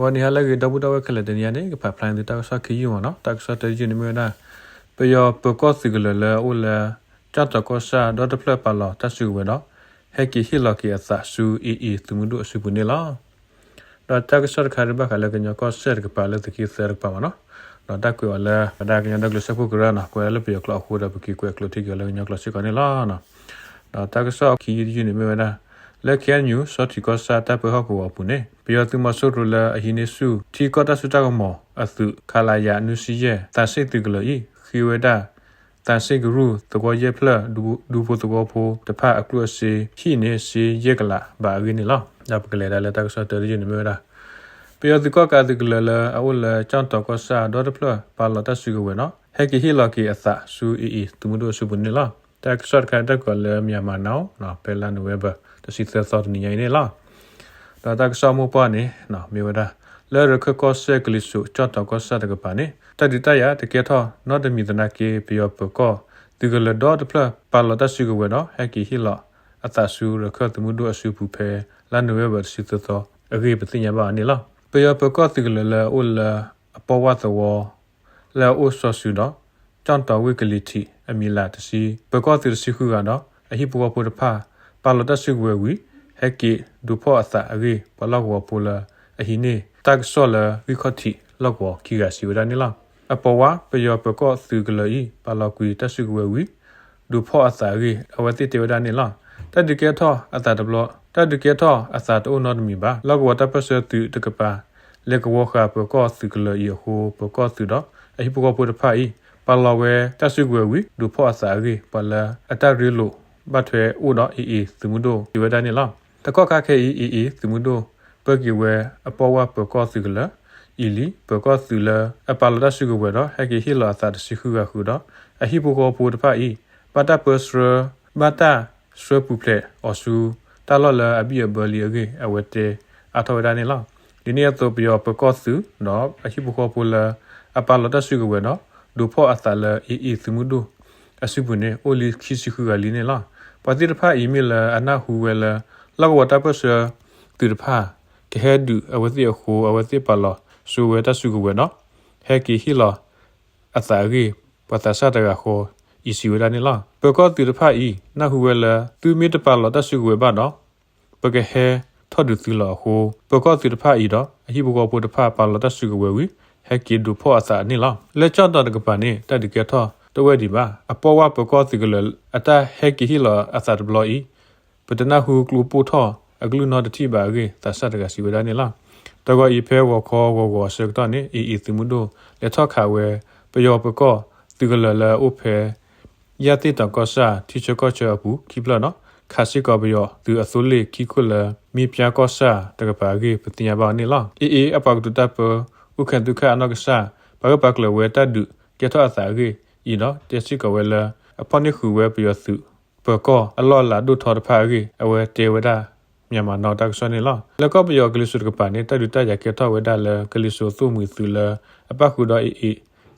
ဂီၤနံၤဟါလၢအဂ့ၤ ဒီပုၢ်ဒီဝဲၢ်ခဲလၢာ်, တနံၤအံၤန့ၣ် ကဖးဖျါန့ၢ်သုတၢ်ကစီၣ်ခံယုၢ်မ့ၢ်နီၤ. တၢ်ကစီၣ်တယုၢ်န့ၣ်မ့ၢ်ဝဲဒၣ် ပယီၤပၢၤကီၢ်သုးကလၢၤလၢအအိၣ်လၢ ကၠီၣ်တီၤကီၢ်ဆၣ် ဒီတဖျၢၣ်ပာ်လီၤတၢ်စုကဝဲၤဒီး ဟဲက့ၤဟ့ၣ်လီၤက့ၤအသးဆူ AA သုးမုၢ်ဒိၣ်အစုပူၤန့ၣ်လီၤ. ဒီးတၢ်ကစီၣ်တခါဒုးဘၣ်ဃးလၢကညီကီၢ်စဲၣ်တကပၤလၢသုးက့သၢတကပၤမ့ၢ်နီၤ. ဒီးတၢ်ကွဲးအီၤလၢ ဝဲဒၣ်ကညီဒီကလုာ်စၢဖှိၣ်ကရၢနီၤ, ကွဲးဒၣ်လၢပယီၤကျိာ်အဃိဒီး ပက့ၤကွဲးကျိာ်ထံက့ၤအီၤလၢကညီကျိာ်စ့ၢ်ကီးန့ၣ်လီၤ. ဒီးတၢ်ကစီၣ်ခံယုၢ်တယုၢ်န့ၣ်မ့ၢ်ဝဲဒၣ် လၢ KNU စီၤထံးကီၢ်ဆၣ်တၢ်ပၢဟီၣ်ကဝီၤအပူၤန့ၣ် ပယီၤသုးမီၤစိရိၤလၢအဟံးန့ၢ်ဆူၣ် ထံကီၢ်တၢ်စိတၢ်ကမီၤအသုး ခလရ နွံဆံယဲၢ် သးစ့ၣ်သုးကလၢၤအံၤ ဃ့ဝဲဒၣ် သးစ့ၣ်ကရူၢ်သဝီယဲၢ်ဖျၢၣ် ဒူဖိသဝီဖိတဖၣ်အကျိၣ်အစ့ ဟံၣ်န့ၣ်စ့ယဲၢ်ကလးဘးအဂ့ၢ်န့ၣ်လီၤ. ဒီးပကလဲၤဒၣ်လၢတၢ်ကစီၣ်တၢတယုၢ်န့ၣ်မ့ၢ်ဝဲဒၣ် ပယီၤသုးကီၣ်ကးသုးကလၢၤလၢအအိၣ်လၢကၠီၣ်တီၤကီၢ်ဆၣ်ဒီတဖျၢၣ် ပာ်လီၤတၢ်စုကဝဲၤဒီး ဟဲက့ၤဟ့ၣ်လီၤက့ၤအသးဆူ AA သုးမုၢ်ဒိၣ်အစုပူၤန့ၣ်လီၤ. တၢ်ကစီၣ်တခါတၢ်ကွဲးလၢ Myanmar Now ဖဲလါနိၣ်ဝ့ဘၢၣ် တဆံသၢသီတနံၤညါအံၤန့ၣ်လီၤ. ဒီးတၢ်ကစီၣ်မိၢ်ပှၢ်န့ၣ် မ့ၢ်ဝဲဒၣ် လၢရခၢၣ်ကီၢ်စဲၣ်ကလံၤစိး ကၠီၣ်တီၤကီၢ်ဆၣ်တကပၤန့ၣ် တၢ်ဒုးတၢ်ယၤတကဲထီၣ်နီတမံၤသနာ်က့ ပယီၤပၢၤကီၢ်သုးကလၢၤဒီတဖျၢၣ် ပာ်လီၤတၢ်စုကဝဲၤဒီး ဟဲက့ၤဟ့ၣ်လီၤအသးဆူရခၢၣ်သုးမုၢ်ဒိၣ်အစုပူၤဖဲ လါနိၣ်ဝ့ဘၢၣ် တဆံသၢသီအဂ့ၢ် ပသ့ၣ်ညါဘၣ်အီၤန့ၣ်လီၤ. ပယီၤပၢၤကီၢ်သုးကလၢၤလၢအအိၣ်လၢအပီဝၢ်သဝီ လၢအအိၣ်စီၤစုၤဒီး ကၠီၣ်တီၤဝ့ၢ်ကလံၤထံး အမံၤလၢ်တဆံ ပၢၤကီၢ်သုးတဆံဃုဂၤဒီး အဟံၣ်ဖိဃီဖိတဖၣ် ပာ်လီၤတၢ်စုကဝဲၤဝံၤ ဟဲက့ၤဒုးဖီၣ်အသးအဂ့ၢ် ပှၤလီၢ်ကဝီၤဖိလၢအဟံးန့ၢ်တၢ်ကစီၣ်လၢဂံၢ်ခီၣ်ထံးလီၢ်ကဝီၤခံဂၤစံးဝဲဒၣ်န့ၣ်လီၤ. အပီဝၢ် ပယီၤပၢၤကီၢ်သုးကလၢၤအံၤ ပာ်လီၤကွံာ်တၢ်စုကဝဲၤဝံၤ ဒုးဖီၣ်အသးအဂ့ၢ် အဝဲသ့ၣ်တဲဝဲဒၣ်န့ၣ်လီၤ. တၢ်ဒုးကဲထီၣ်အသးတဘျီ တၢ်ဒုးကဲထီၣ်အသးတအိၣ်နီတမံၤဘၣ်. လီၢ်ကဝီၤတၢ်ပၢၢ်ဆၢသုးတကပၤ လဲၤကဝီၤဃာ်ပၢၤကီၢ်သုးကလၢၤအံၤအဃိ ပၢၤကီၢ်သုးဒီးအဟံၣ်ဖိဃီဖိတဖၣ်အံၤ ပာ်လီၤဝဲတၢ်စုကဝဲၤဝံၤ ဒုးဖီၣ်အသးအဂ့ၢ် ပှၤလၢအတၢ်ရ့လိာ်ဘၣ်ထွဲအိၣ်ဒီး AA သုးမုၢ်ဒိၣ်စံးဝဲဒၣ်န့ၣ်လီၤ. တကီၢ်ခါခဲအံၤ AA သုးမုၢ်ဒိၣ် ပၢက့ၤဝဲအပီဝၢ်ပၢၤကီၢ်သုးကလၢၤအံၤလံ. ပၢၤကီၢ်သုးလၢအပာ်လီၤတၢ်စုကဝဲၤဒီး ဟဲက့ၤဟ့ၣ်လီၤအသးတဆံဃုဂၤဃုာ်ဒီး အဟံၣ်ဖိဃီဖိတဖၣ်အံၤ ဘၣ်တၢ်ပၢဆှၢ ဘၣ်တၢ်ဆှၢပူၤဖျဲးအီၤဆူ တၢ်လီၢ်လၢအဘံၣ်အဘၢလံအဂ့ၢ် အဝဲတဲအါထီၣ်ဝဲဒၣ်န့ၣ်လီၤ. ဒ်န့ၣ်အသိး ပယီၤပၢၤကီၢ်သုးဒီးအဟံၣ်ဖိဃီဖိလၢအပာ်လီၤတၢ်စုကဝဲၤဒီး ဒုးဖီၣ်အသးလၢ AA သုးမုၢ်ဒိၣ်အစုပူၤန့ၣ် အိၣ်လံခံဆံဃုဂၤလံန့ၣ်လီၤ. ပှၤသ့ၣ်တဖၣ်အံၤမ့ၢ်လၢအနၢ်ဟူဝဲလၢ လီၢ်ကဝီၤတၢ်ပၢၢ်ဆၢသုးတဖၣ် ကဟဲဒုးအဝဲသ့ၣ်အဃိ အဝဲသ့ၣ်ပာ်လီၤစိဝဲတၢ်စုကဝဲၤဒီး ဟဲက့ၤဟ့ၣ်လီၤအသးအဂ့ၢ် ပှၤသးစၢ်တဂၤဃီအံၤစံးဝဲဒၣ်န့ၣ်လီၤ. ပၢၤကီၢ်သုးတဖၣ်အံၤ နၢ်ဟူဝဲလၢ သုမ့ၢ်တပာ်လီၤတၢ်စုကဝဲၤဘၣ်ဒီး ပကဟဲထီၣ်ဒုးသုလီၤအဃိ ပၢၤကီၢ်သုးတဖၣ်အံၤဒီး အဟံၣ်ဖိဃီဖိတဖၣ်ပာ်လီၤတၢ်စုကဝဲၤဝံၤ ဟဲက့ၤဒုးဖီၣ်အသးန့ၣ်လီၤ. လၢကၠီၣ်တီၤတကပၤန့ၣ် တၢ်ဒုးကဲထီၣ်တဝဲၢ်ဒံးဘၣ်. အပီဝၢ်ပၢၤကီၢ်သုးကလၢၤအတၢ်ဟဲက့ၤဟ့ၣ်လီၤအသးတဘျီအံၤ ပတနၢ်ဟူကျိပိၢ်ထီၣ်အကလုၢ်နီတထံၣ်ဘၣ်အဂ့ၢ် သးစၢ်တဂၤစံးဝဲဒၣ်န့ၣ်လီၤ. တဂီၤအံၤဖဲဂီၤခီဂီၤဂီၤအဆၢကတီၢ်န့ၣ် AA သုးမုၢ်ဒိၣ် လဲၤထီၣ်ခးဝဲ ပယီၤပၢၤကီၢ်သုးကလၢၤလၢအအိၣ်ဖဲ ယၣ်သ့ၣ်တီၤကီၢ်ဆၣ် ထံဆၢကီၢ်ဆၢအပူၤခံဖျၢၣ်ဒီး ခးစ့ၢ်ကီးပယီၤသုးအသိလ့ၣ်ခံခိၣ်လၢ မ့ၢ်ပၠါကီၢ်ဆၣ်တကပၤအဂ့ၢ် ပသ့ၣ်ညါဘၣ်အီၤန့ၣ်လီၤ. AA အပှၤကတိၤတၢ်ပၢ အူခဲသုခၣ်အနီၢ်ကစၢ် ပာ်ဂၢၢ်ပာ်ကျၢၤဝဲတၢ်ဒုးကဲထီၣ်အသးအဂ့ၢ်အံၤဒီး တဲစ့ၢ်ကီးဝဲလၢ အဖီၣ်န့ၢ်ဃုာ်ဝဲပယီၤသုးပၢၤကီၢ်အလီၢ်အလၤဒိၣ်ထီတဖၣ်အဂ့ၢ် အဝဲတဲဝဲဒၣ် Myanmar Now တၢ်ကစီၣ်န့ၣ်လီၤ. လၢကီၢ်ပယီၤကလံၤစိးတကပၤန့ၣ် တၢ်ဒုးတၢ်ယၤကဲထီၣ်ဝဲဒၣ်လၢ ကလံၤစိးသိၣ်မှံၤသုးလၢအပၣ်ဃုာ်ဒီး AA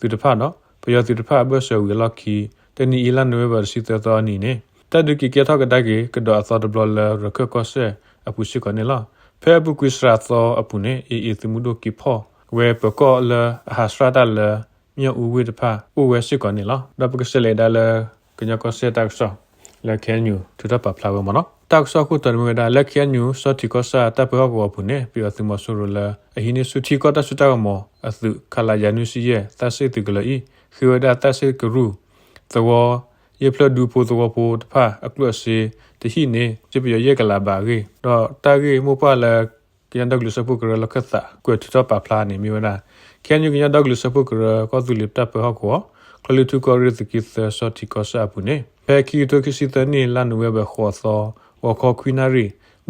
သုးတဖၣ်ဒီး ပယီၤသုးတဖၣ်အဘၢၣ်စၢၤဝံၤအလီၢ်ခံ တနံၤအံၤလါနိၣ်ဝ့ဘၢၣ် တဆံသၢသီအနံၤန့ၣ် တၢ်ဒုးက့ၤကဲထီၣ်ကဒါက့ၤကဒီးအသီတဘျီလၢ ရခၢၣ်ကီၢ်စဲၣ်အပူၤစ့ၢ်ကီးန့ၣ်လီၤ. ဖဲအပူၤကွံာ်စှၤသီအပူၤန့ၣ် AA သုးမုၢ်ဒိၣ်က့ၤဖီၣ်ဝဲပၢၤကီၢ်လၢအဟးဆှၣ်တၢ်လၢ မၠၣ်အူဝ့ၢ်တဖၣ်အိၣ်ဝဲစ့ၢ်ကီးန့ၣ်လီၤ. ဒီးပကစးလဲၤဒၣ်လၢ ကညီကီၢ်စဲၣ်တၢ်ကစီၣ် လၢ KNU ထုးထီၣ်ပာ်ဖျါဝဲမ့ၢ်နီၤ. တၢ်ကစီၣ်ခိၣ်တီန့ၣ်မ့ၢ်ဝဲဒၣ် လၢ KNU စီၤထံးကီၢ်ဆၣ်တၢ်ပၢဟီၣ်ကဝီၤအပူၤန့ၣ် ပယီၤသုးမီၤစိရိၤလၢအဟံးန့ၢ်ဆူၣ်ထံကီၢ်တၢ်စိတၢ်ကမီၤအသုး ခလရ နွံဆံယဲၢ် သၣ်စ့ၣ်သုးကလၢၤအံၤ ဃ့ဝဲဒၣ်သၣ်စ့ၣ်ကရူၢ် သဝီ ယဲၢ်ဖျၢၣ်ဒူဖိသဝီဖိတဖၣ်အကျိၣ်အစ့ တဟံၣ်န့ၢ် စ့ပယီၤယဲၢ်ကလးဘးအဂ့ၢ် ဒီးတၢ်ဂ့ၢ်မိၢ်ပှၢ်လၢ ကညီဒီကလုာ်စၢဖှိၣ်ကရၢလီၢ်ခၢၣ်သး ကွဲးထုးထီၣ်ပာ်ဖျါန့ၣ်မ့ၢ်ဝဲဒၣ် KNU ကညီဒီကလုာ်စၢဖှိၣ်ကရၢ ကီၢ်သူလ့ၤတၢ်ပၢဟီၣ်ကဝီၤ ကီၢ်သူလ့ၤသုးကီၢ်ရ့ၣ်သုးက့သၢ စီၤထံးကီၢ်ဆၣ်အပူၤန့ၣ် ဖဲခံကထိခံဆံသၢနံၣ် လါနိၣ်ဝ့ဘၢၣ် ဃိးသီ ဂီၤခီခွံနၣ်ရံၣ်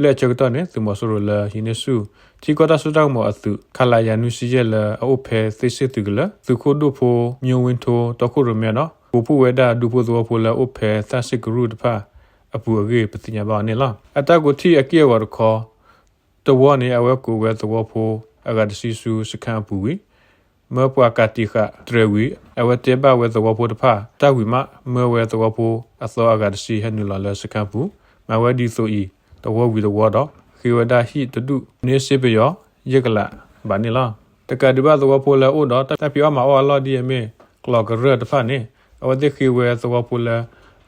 ဘျဲၣ်အဆၢကတီၢ်န့ၣ် သုးမီၤစိရိၤလၢဟံးန့ၢ်ဆူၣ် ထံကီၢ်တၢ်စိတၢ်ကမီၤအသုး ခလရ နွံဆံယဲၢ် လၢအအိၣ်ဖဲသ့ၣ်စ့ၣ်သုးကလၢၤ သုးခိၣ်ဒိၣ်ဖိ မျိၢ်ဝ့ထိ တီခိၣ်ရိၣ်မဲဒီး ကိးဖှိၣ်ဝဲဒၣ်ဒူဖိသဝီဖိလၢအအိၣ်ဖဲသၣ်စ့ၣ်ကရူၢ်တဖၣ်အပူၤအဂ့ၢ် ပသ့ၣ်ညါဘၣ်အီၤန့ၣ်လီၤ. အတၢ်ကိးထီၣ်အက့ၢ်အဂီၤတခီ တဝီန့ၣ် အဝဲကိးဝဲသဝီဖိအဂၤတဆံဆူစခန်းအပူၤဝံၤ မၢပှၤကးတံာ်ဃာ်တြဲၤဝံၤ အဝဲတဲဘၣ်ဝဲသဝီဖိတဖၣ် တၢ်ဝံၤမး မၢဝဲသဝီဖိအသီအဂၤတဆံဟဲနုာ်လီၤလၢစခန်းအပူၤ မၤဝဲဒ်သိးအံၤ တဝီဝံၤတဝီဒီး ဃ့ဝဲဒၣ်ဟံၣ်တဒူၣ် န့ၢ်စ့ပယီၤ ယဲၢ်ကလး ဘၣ်န့ၣ်လီၤ. တကးဒံးဘၣ်သဝီဖိလၢအအိၣ်ဒီးတၢ်ဖံးအီၣ်မၤအီၣ်အလီၢ်ဒ်အမ့ၢ်ကျီၢ်ကရၢၢ်တဖၣ်န့ၣ် အဝဲသ့ၣ်ဃ့ဝဲသဝီဖိလၢ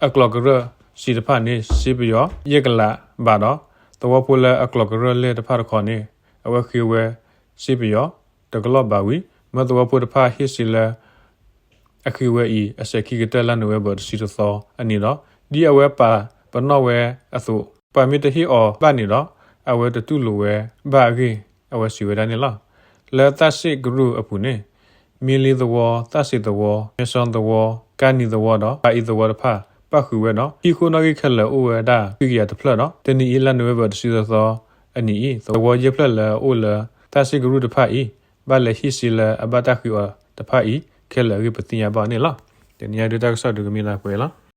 အကျီၢ်ကရၢၢ်စံးတဖၣ်န့ၣ် စ့ပယီၤယဲၢ်ကလးဘၣ်ဒီး သဝီဖိလၢအကျီၢ်ကရၢၢ်လဲၢ်တဖၣ်တခီန့ၣ် အဝဲဃ့ဝဲစ့ပယီၤတကလီၢ်ဘၣ်ဝံၤ မၢသဝီဖိတဖၣ်ဟ့ၣ်စ့လၢ အဃ့ဝဲအံၤ အစဲၤခံကတၢၢ်လါနိၣ်ဝ့ဘၢၣ်တဆံတသီအနံၤဒီး ဒ်အဝဲပာ်ပနီၣ်ဝဲအသိး ပှၤမ့ၢ်တဟ့ၣ်အီၤဘၣ်န့ၣ်ဒီး အဝဲတတူၢ်လိာ်ဝဲဘၣ်အဂ့ၢ် အဝဲစံးဝဲဒၣ်န့ၣ်လီၤ. လၢသးစ့ၣ်ကရူၢ်အပူၤန့ၣ် မ့လ့သဝီ, သးစ့ၣ်သဝီ, မဲဆီသဝီ, ကါနံၤသဝီဒီး ပၤအံၤသဝီတဖၣ် ပၣ်ဃုာ်ဝဲဒီး ဟံၣ်ခိၣ်နီၣ်ဂံၢ်ခဲလၢာ်အိၣ်ဝဲဒၣ် ခွံကယၤတဖျၢၣ်ဒီး တနံၤအံၤ လါနိၣ်ဝ့ဘၢၣ်တဆံသီအနံၤအံၤ သဝီယဲၢ်ဖျၢၣ်လၢအအိၣ်လၢ သးစ့ၣ်ကရူၢ်တဖၣ်အံၤ ဘၣ်လဲၤဟံးစ့လၢအဘၣ်တၢ်ဃ့အီၤတဖၣ်အံၤ ခဲလၢာ်အဂ့ၢ်ပသ့ၣ်ညါဘၣ်န့ၣ်လီၤ. တနံၤအံၤဒုးတၢ်ကစီၣ်ဒုးကမ့ၢ်ဒၣ်ပှဲၤလီၤ.